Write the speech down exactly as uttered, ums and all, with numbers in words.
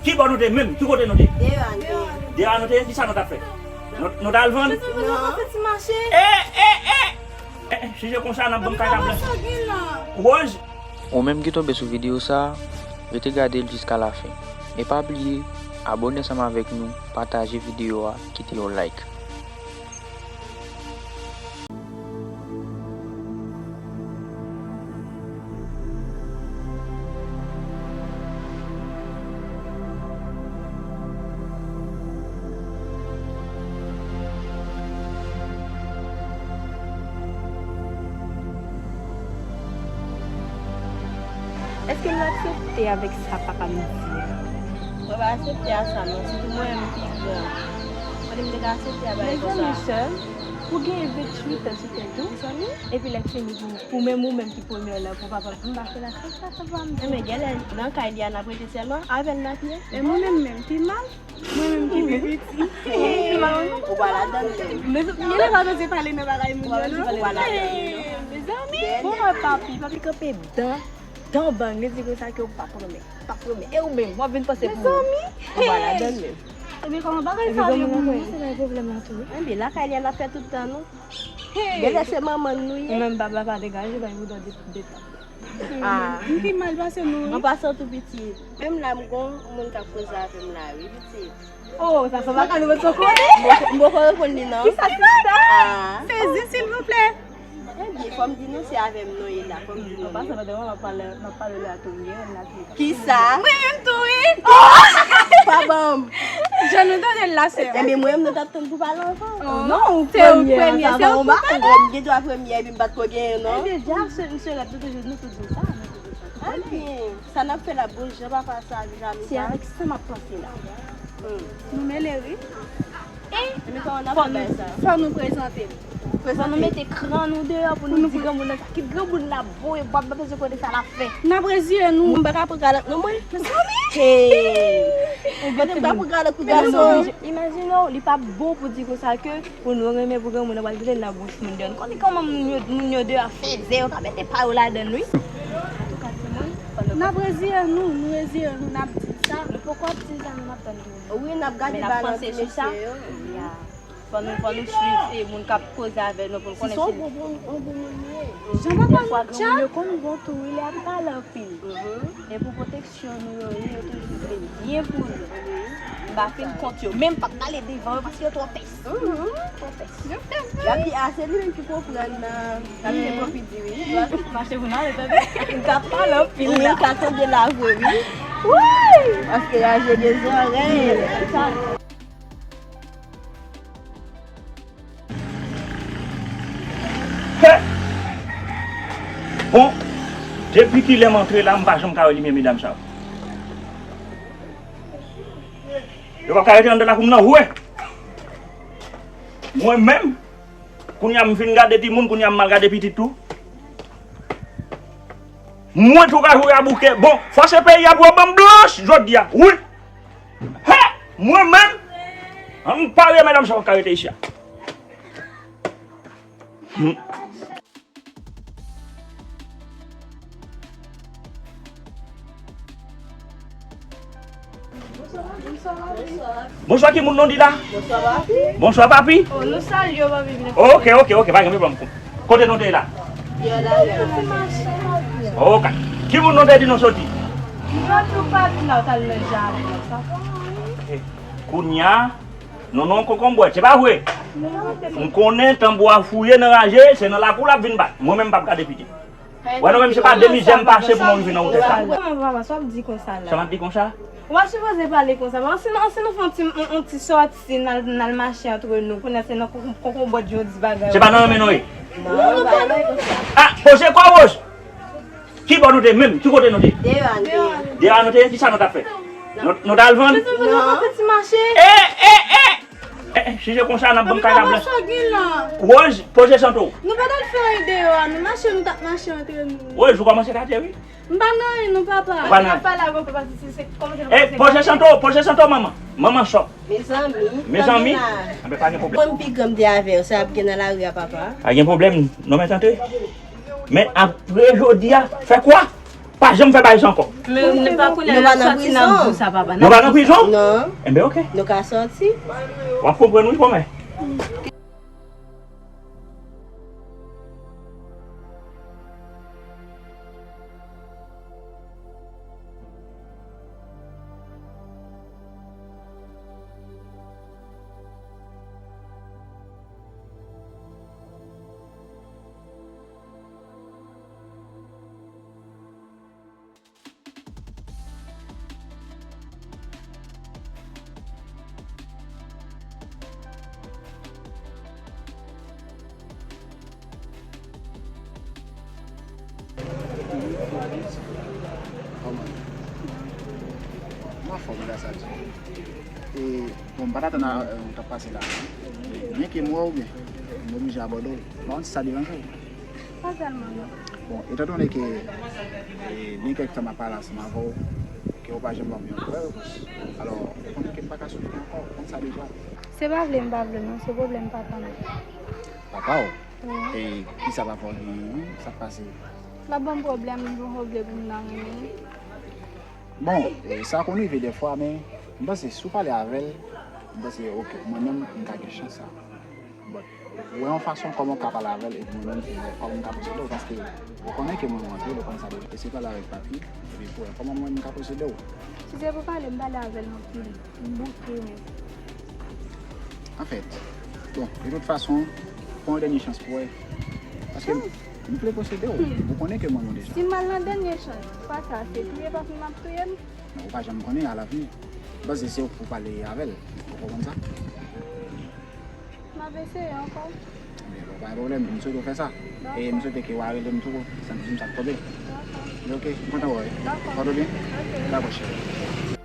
Ki bò nou te menm? Ki kote nou te? Deyò a nou te ye. Deyò a nou te ye? Kisa nou t ap fè? Nou, nou t al vann? Non. Eh, eh, eh! Eh, eh, si se konsa, n ap ban m kaka blan. Wòz! Ou menm ki tonbe sou videyo sa a, rete gade l jiska lafen. E pa bliye, abòne ansanm avèk nou, pataje videyo a, kite yon like. Èske m aksepte avèk sa papa m di a? Mwen pa aksepte a sa non, sitou mwen menm ki gran. Kote m te ka aksepte a bagay konsa? Mezanmi, sè m, ou gen venntuit an sou tèt ou. Mezanmi. Epi lè k fini pou, pou menm ou menm ki premyè la, pou papa m, m pa fè l a sèt sa, papa m. Enben, genlè nan kay li a n ap rete sèlman, avè l n ap ye. E mwen menm menm, pi mal. Mwen menm ki pi piti. Ou pa ladan l menm. Mezanmi, genlè pa oze pale nan bagay moun yo non. Ou pa ladan l menm. Mezanmi, bon, papi, papi kanpe dan, dan bang, li di konsa ke ou p ap renmen, p ap renmen. E ou menm, w ap vin panse pou ou. Mezanmi. Ou pa ladan l menm. Ebyen, kòman bagay sa ye pou nou? Se pa pwoblèm la tou, wi. Enben, lakay li a n ap fè tout tan nou. Genlè se manman n nou ye. Ou menm, papa pa degaje, bay ou dan de, de tan. Ah. M pi mal pase nou, wi. An pasan tou piti, menm la m gon moun k ap koze avè m la, wi, piti. Oh, sa sanble ak nou met sou kote. M poko, m poko reponn li non. Kisa sista? Ah. Sezi, silvouplè. Ebyen, fò m di nou se avè m nou ye la, fò m di nou. An pasan, pandan m ap pale, m ap pale la tou, m gen yon la ki. Kisa? Mwen menm tou, wi. Oh! Pa ban m. Jan nou tande l la, sè. Ebyen, mwen menm nou t ap tann pou pale anvan. Oh, non, ou premyè, se ou premyè. Ou gen dwa premyè, epi m pa t ko genyen non. Ebyen, dja, se, se rèd nou toujou, nou toujou sa, nou toujou sa. Ebyen, sa n ap fè la, bon jan papa sa, vizami sa. Se avèk sa m ap panse la. Hmm. Nou mele, wi. E fò nou, fò nou prezante l. Fò nou mete kran nou deyò pou nou di granmoun nan sa. Kit granmoun nan ap voye bwa, m pa bezwen konnen sa l ap fè. N ap rezire nou. Mwen m pa ka pran kalòt non mwen. Mezanmi! Hey! Mwen m pa pran kalòt pou gason. Imajine w, li p ap bon pou di konsa ke pou nou renmen pou granmoun nan pral kite l nan bouch moun deyò. Nou konnen kòman moun yo, moun yo deyò fèzè, yo ka mete pa yo ladan l, wi. Antouka, timoun, fò nou. N ap rezire nou, nou rezire nou, n ap di sa. Nou poko ap di sa, nou n ap tann. Wi, n ap gade balan ti mesye yo. Ya. Fò nou, fò nou swiv, e, moun k ap koze avè nou pou n konnen si. Si se yon bon, bon, yon bon moun li ye. Jan papa nou dèfwa granmoun yo konn bon tou, wi, lè y ap pale anpil. Mhm. E pou pwoteksyon nou yo ye, yo toujou vle byen pou nou. M pa fin kont yo, men m p ap pale devan yo paske yo twò pès. Mhm. Twò pès. Yo pès, wi. Y ap di, a, se li menm ki konprann nan. Sa vle di pwòp li di wi. Mache pou n ale, tande. M t ap pale anpil la. Ou menm ka tande la vre wi. Wi! Paske raje gen zòrèy. He! Bon, depi kilè m antre la, m pa janm ka wè limyè medam sa yo. Yo p ap ka rete anndan lakou m nan vre. Mwen menm, kounye a m fin gade timoun, kounye a m al gade pitit tou. Mwen tou ka joure a bouke. Bon, fò se peyi a pou yo ban m blanch jodi a. Wi. He! Mwen menm, ann pare medam sa yo ka rete isi a. Hmm. Bonswa, ki moun nou di la? Bonswa, papi. Bonswa, papi. Oh, nou salye w, papi. Ok, ok, ok, pa gen pwoblèm. Kote nou te ye la? Ok. Ki moun nou te di nou soti? Nou soti, papi, la, ou t al nan jaden, sa. Kounye a, non, non, konkonbwèt, se pa vre? M konnen tanbou a fouye nan raje, se nan lakou l ap vin bat. Mwen menm m p ap gade pitit. Wè non, menm se pa de mizè m pase pou mwen rive nan wotè sa. Kòman papa, sa w ap di konsa la? Sa m ap di konsa? Ou pa sipoze pale konsa. Bon, si nou, si nou fè yon ti, yon, yon ti sòti, n al, n al mache antre nou, kounye a se nan kon-, konkonbòt yo di bagay. Se pa nan men nou ye? Non, nou pa nan. Ah, poze kò w, Rose! Ki bò nou te menm? Ki kote nou te? Deyò a nou te ye. Deyò a nou te ye? Kisa nou t ap fè? Nou, nou t al vann? Non. Eh, eh, eh! Eh, eh, si se konsa, n ap ban m kaka blan. Rose, poze santo w. Nou pa t al fè anyen deyò a, nou mache, nou t ap mache antre nou. Rose, ou kòmanse kate, wi. M pa nan anyen non, papa. Ou pa nan anyen. N ap pale avè w, papa, si se, se kòmanse nou. Eh, poze santo w, poze santo w, manman. Manman sòt. Mezanmi, mezanmi. Anben, pa gen pwoblèm. Mwen m pi gran, m te avè w, sa ap gen nan lari a, papa. Pa gen pwoblèm, non, men tante. Men apre jodi a, fè kwa? Pa janm fè bagay sa ankò. Men nou pa konnen lè n ap sòti n ap di w sa, papa. Nou pa nan prizon? Non. Enben, oke. Nou ka sòti. W ap konprann, wi, kòmè. Kòman? M anfòm, gras a Dye. E, bon, m pa t atann a, e, ou t ap pase la. Byen ke m wè w, men m oblije abòde w. M pa konn si sa deranje w. Pa tèlman, non. Bon, etandone ke, e, gen kèk tan m ap pale ansanm avè w, ke w pa janm ban m yon vrè repons. Alò, ou konnen ke m pa ka soufri ankò, ou konn sa deja. Se pa vle m pa vle w, non, se pwoblèm papa m. Papa w? Wi. E kisa papa w genyen? Sa k pase? L ap ban m pwoblèm, li poko vle pou m nan renmen l. Bon, e, sa konn rive dèfwa, men m panse si w pale avè l, m panse, oke, mwen menm, m ka gen chans sa. But, wè yon fason kòman w ka pale avè l, epi mwen menm, m wè kòman m ka posede w, paske ou konnen ke mwen ou antre, ou konn sa deja. Eseye pale avèk papi, epi pou wè kòman mwen m ka posede w. Si se pou pale, m pale avè l anpil. M bouke menm. Anfèt, bon, de tout fason, pran yon dènye chans pou wè. Paske m, m vle posede w. Ou konnen ke mwen ou deja. Si m al nan dènye chans, fwa sa, se touye papi m ap touye m. Non, ou pa janm konnen alavni. M panse se ou pou pale avè l. Ou konprann sa? M ap eseye ankò. Ebyen, bon, pa gen pwoblèm. M swete w fè sa. E m swete ke w a rele m tou, san di m sa k tonbe. Dakò. Oke, m kontan wè w. Dakò. Fòt ou byen? Oke. Dakò, cheri.